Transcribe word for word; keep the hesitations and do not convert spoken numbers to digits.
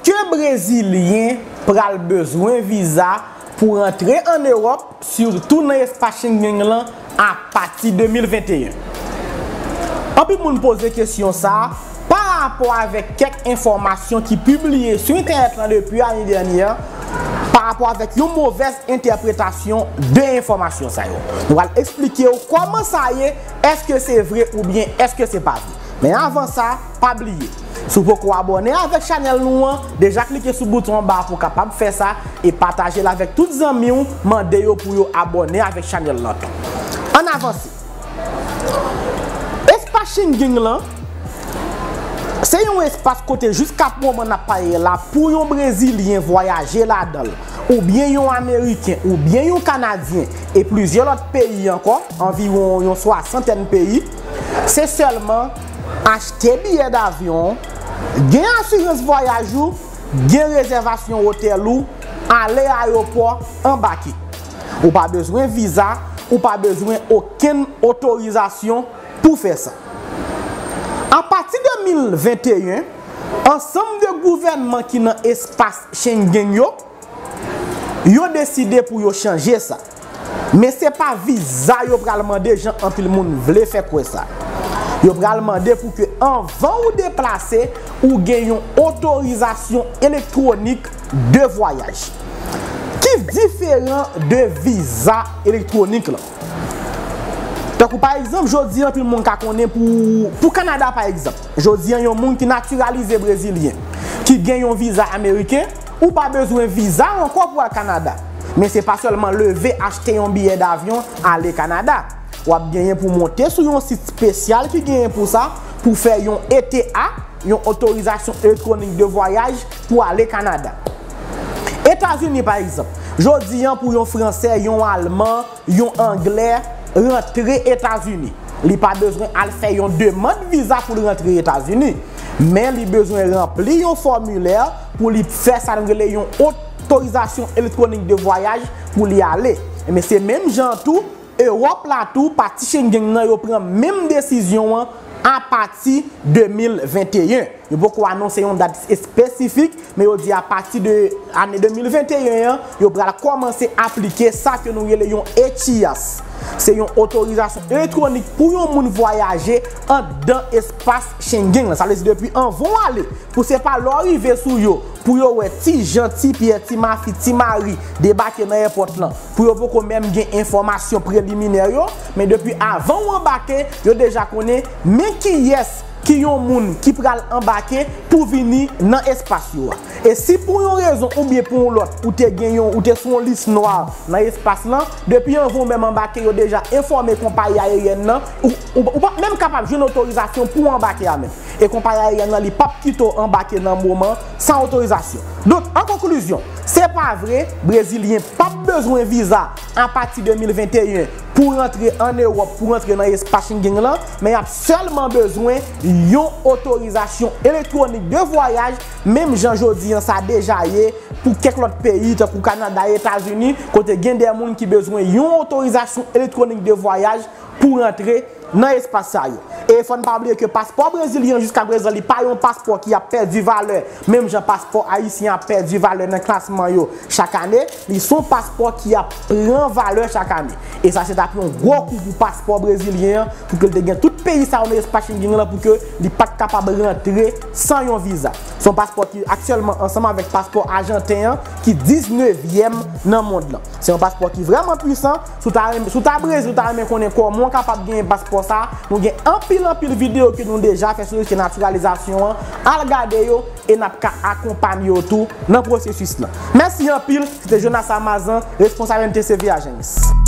Èske Brezilyen pral bezwen viza pou rantre ann Ewòp, sitou nan espas Schengen lan, apati de mil venteyen? Anpil moun poze kesyon sa a pa rapò avèk kèk enfòmasyon ki pibliye sou entènèt lan depi ane dènyè, pa rapò avèk yon movèz entèpretasyon de enfòmasyon sa yo. Nou pral eksplike w kòman sa ye, èske se vre oubyen èske se pa vre. Men avan sa, pa bliye, si w poko abòne avèk chanèl nou an, deja klike sou bouton anba a pou w kapab fè sa e pataje l avèk tout zanmi w, mande yo pou yo abòne avèk chanèl lan tou. Ann avanse. Espas Schengen lan, se yon espas kote jiska moman n ap pale la, pou yon Brezilyen vwayaje ladan l, oubyen yon Ameriken, oubyen yon Kanadyen, e plizyè lòt peyi ankò, anviwon yon swasantèn peyi, se sèlman achte biyè davyon, gen asirans vwayaj ou, gen rezèvasyon otèl ou, ale ayewopò, anbake. Ou pa bezwen viza, ou pa bezwen okenn otorizasyon pou fè sa. Apati de mil venteyen, ansanm de gouvènman ki nan espas Schengen yo, yo deside pou yo chanje sa. Men se pa viza yo pral mande jan anpil moun vle fè kwè sa. Yo pral mande pou ke anvan ou deplase, ou gen yon otorizasyon elektwonik de vwayaj ki diferan de viza elektwonik lan. Tankou pa egzanp, jodi an, anpil moun ka konnen pou, pou Kanada pa egzanp. Jodi an, yon moun ki natiralize brezilyen, ki gen yon viza ameriken, ou pa bezwen viza ankò pou al Kanada. Men se pa sèlman leve, achte yon biyè davyon, ale Kanada. W ap genyen pou monte sou yon sit espesyal ki genyen pou sa, pou fè yon E T A, yon otorizasyon elektwonik de vwayaj, pou ale Kanada. Etazini, pa egzanp, jodi an, pou yon Fransè, yon Alman, yon Anglè rantre Etazini, li pa bezwen al fè yon demann viza pou l rantre Etazini, men li bezwen ranpli yon fòmilè pou li fè sa n rele yon otorizasyon elektwonik de vwayaj pou li ale. Men se menm jan tou, Ewòp la tou, pati Schengen nan, yo pran menm desizyon an apati de mil venteyen. Yo poko anonse yon dat espesifik, men yo di apati de ane de mil venteyen an, yo pral kòmanse aplike sa ke nou rele yon ETIAS. Se yon otorizasyon elektwonik pou yon moun vwayaje anndan espas Schengen lan. Sa vle di depi anvan w ale, pou se pa lè w rive sou yo, pou yo wè Ti Jan, Ti Pyè, Ti Mafi, Ti Mari debake nan èpòt lan, pou yo poko menm gen enfòmasyon preliminè yo, men depi avan w anbake, yo deja konnen men kiyès ki yon moun ki pral anbake pou vini nan espas yo a. E si pou yon rezon oubyen pou yon lòt, ou te gen yon, ou te sou yon lis nwa nan espas lan, depi anvan w menm anbake, yo deja enfòme konpayi ayeryèn nan, ou, ou, ou pa menm kapab jwenn otorizasyon pou w anbake a menm. E konpayi ayeryèn nan, li p ap kite w anbake nan moman san otorizasyon. Donk, an konklizyon, se pa vre, Brezilyen p ap bezwen viza apati de mil venteyen pou rantre ann Ewòp, pou rantre nan espas Schengen lan, men y ap sèlman bezwen yon otorizasyon elektwonik de vwayaj, menm jan jodi an sa deja ye pou kèk lòt peyi, tankou Kanada, Etazini, kote gen de moun ki bezwen yon otorizasyon elektwonik de vwayaj pou rantre nan espas sa yo. E fò n pa bliye ke paspò brezilyen an jiska prezan, li pa yon paspò ki ap pèdi valè, menm jan paspò ayisyen ap pèdi valè nan klasman yo chak ane, li se yon paspò ki ap pran valè chak ane. E sa se t ap yon gwo kou pou paspò brezilyen an, pou ke l te gen tout peyi sa yo nan espas Schengen lan, pou ke li pa t kapab rantre san yon viza. Se yon paspò ki aktyèlman, ansanm avèk paspò ajanten an, ki diznevyèm nan mond lan. Se yon paspò ki vrèman pwisan. Si w ta renmen, si w ta Brezil, ou ta renmen konnen kòman w kapab genyen paspò sa a, nou gen anpil, anpil videyo ke nou deja fè sou dosye natiralizasyon an. Al gade yo e n ap ka akonpanye w tou nan pwosesis lan. Mèsi anpil. Se te Jonas Amazan, responsab M T C V Agency.